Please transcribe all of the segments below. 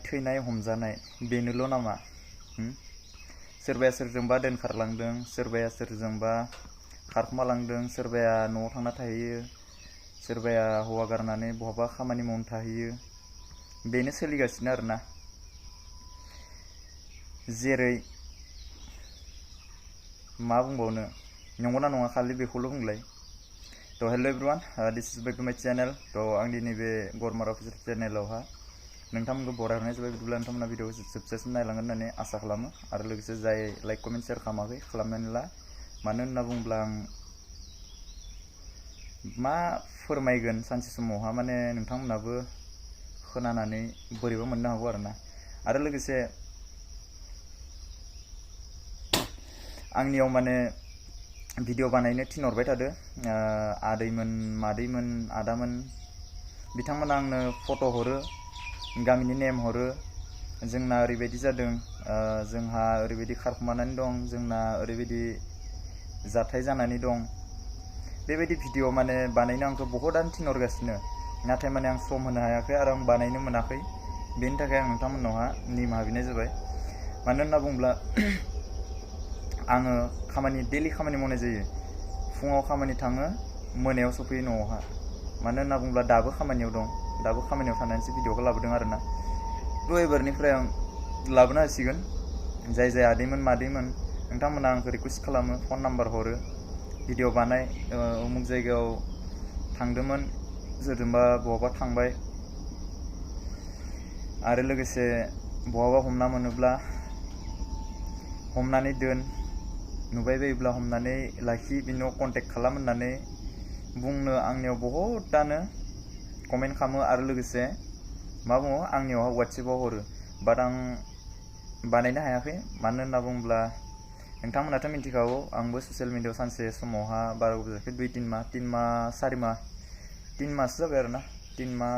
थैनाय हमजानाय बेनोल' नामा? सोरबाया सोरजोंबा दोनखारलांदों, सोरबाया सोरजोंबा खारखोमालांदों, सोरबाया न'आव थांना थाहैयो, सोरबाया हौवा गारनानै बहाबा खामानि मावनो थाहैयो। बेनो सोलिगासिनो आरोना। जेरै मा बुंबावनो, नंगौना नङा खालि बेखौल' बुंलाय। थ' hello' everyone, this is back to my channel. थ' आंनि नैबे गरमार अफिसियेल चेनेलावहा नोंथांमोनखौ बरायहरनाय जाबाय। बिदिब्ला नोंथांमोना भिडिअखौ जोबजासिम नायलांगोन होननानै आसा खालामो। आरो लोगोसे जाय लाइक कमेन्ट शेयार खालामाखै खालामनानै ला। मानो होनना बुङोब्ला आं मा फोरमायगोन सानसे समावहा माने नोंथांमोनाबो खोनानानै बोरैबा मोननो हागौ आरोना। आरो लोगोसे आंनियाव माने भिडिअ बानायनो थिनहरबाय थादो आदैमोन, मादैमोन, आदामोन। बिथांमोना आंनो फट' हरो, गामिनि नेम हरो, जोंना ओरैबायदि जादों, जोंहा ओरैबायदि खारखुमानानै दं, जोंना ओरैबायदि जाथाय जानानै दं। बेबायदि भिडिअ माने बानायनो आंखौ बहुतआनो थिनहरगासिनो, नाथाय माने आं सम होनो हायाखै आरो आं बानायनो मोनाखै। बेनि थाखाय आं नोंथांमोननावहा निमाहा बिनाय जाबाय। मानो होनना बुङोब्ला आङो डेलि खामानि मावनाय जायो। फुङाव खामानि थाङो, मोनायाव सफैयो न'आवहा। मानो होनना बुङोब्ला दाबो खामानियाव दं, दाबो खामानियाव थानानैसो भिडिअखौ लाबोदों आरोना। थ' एबारनिफ्राय आं लाबोनो हासिगोन। जाय आदैमोन, मादैमोन नोंथांमोना आंखौ रिकुवेस्ट खालामो, फन नाम्बार हरो, भिडिअ बानाय, उमुक जायगायाव थांदोंमोन, सोरजोंबा बहाबा थांबाय, आरो लोगोसे बहाबा हमना मोनोब्ला हमनानै दोन, नुबाय बायोब्ला हमनानै लाखि, बिनाव कन्टेक्ट खालाम होननानै बुंनो आंनियाव बहुतआनो कमेन्ट खालामो। आरो लोगोसे मा बुङो, आंनियावहा वाट्सएपआव हरो। बाट आं बानायनो हायाखै। मानो होनना बुङोब्ला नोंथांमोनाथ' मिन्थिखागौ, आंबो ससियेल मिडियायाव सानसे समावहा बारा गोबाव जायाखै, 2-3 माह, 3 माह 4 माह, 3 माहसो जाबाय आरोना। 3 माह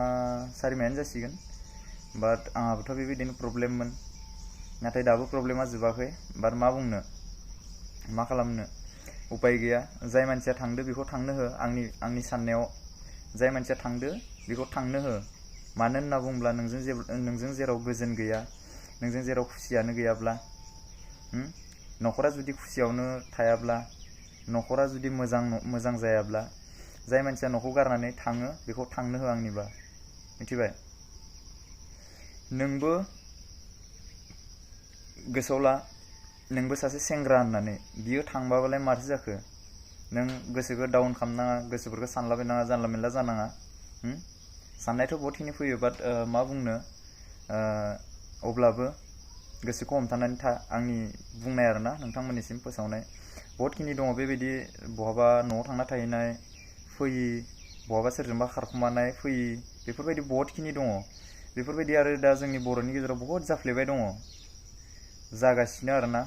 4 माहानो जासिगोन। बाट आंहाबोथ' बेबायदिनो प्रब्लेममोन, नाथाय दाबो प्रब्लेमा जोबाखै। बाट मा बुंनो, मा खालामनो, उपाय गैया। जाय मानसिया थांदो बेखौ थांनो हो। आंनि साननायाव जाय मानसिया थांदो बेखौ थांनो हो। मानो होनना बुङोब्ला नोंजों जेराव गोजोन गैया, नोंजों जेराव खुसियानो गैयाब्ला, न'खरा जुदि खुसियावनो थायाब्ला, न'खरा जुदि मोजां जायाब्ला, जाय मानसिया न'खौ गारनानै थाङो बेखौ थांनो हो आंनिबा। मिथिबाय? नोंबो गोसोआव ला, नोंबो सासे सेंग्रा होननानै। बियो थांबाबालाय माथो जाखो? नों गोसोखौ डाउन खालामनाङा, गोसोफोरखौ सानलाबायनाङा, जानला मेनला जानाङा। साननायाथ' बहुतखिनि फैयो, बाट मा बुंनो, अब्लाबो गोसोखौ हमथानानै था। आंनि बुंनाय आरोना, नोंथांमोननिसिम फोसावनाय बहुतखिनि दङ बेबायदि। बहाबा न'आव थांना थाहैनाय, फैयि, बहाबा सोरजोंबा खारखुमानाय, फैयि, बेफोरबायदि बहुतखिनि दङ। बेफोरबायदि आरो दा जोंनि बर'नि गेजेराव बहुद जाफ्लेबाय दङ, जागासिनो आरोना।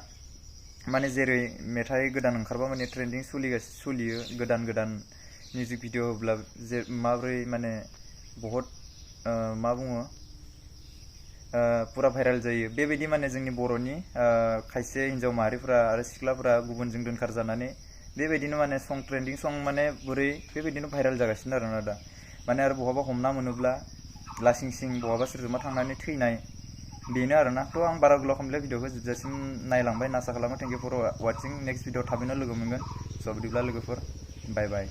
माने जेरै मेथाइ गोदान ओंखारबा माने ट्रेन्डिं सोलियो, गोदान मिउजिक भिडिअ होब्ला माब्रै माने बहुद मा बुङो, पुरा भाइरेल जायो। बेबायदि माने जोंनि बर'नि खायसे हिन्जाव माहारिफोरा आरो सिख्लाफोरा गुबुनजों दोनखार जानानै बेबायदिनो माने ट्रेन्डिं सं माने बोरै बेबायदिनो भाइरेल जागासिनो आरोना दा। माने आरो बहाबा हमना मोनोब्ला लासिं सिं बहाबा सोरजोंबा थांनानै थैनाय, बेनो आरोना। थ' आं बारा गोलाव खालामला, भिडिअखौ जोबजासिम नायलांबाय होनना आसा खालामो। Thank you for watching. Next video थाबैनो लोगो मोनगोन। स' बिदिब्ला लोगोफोर, बाय बाय।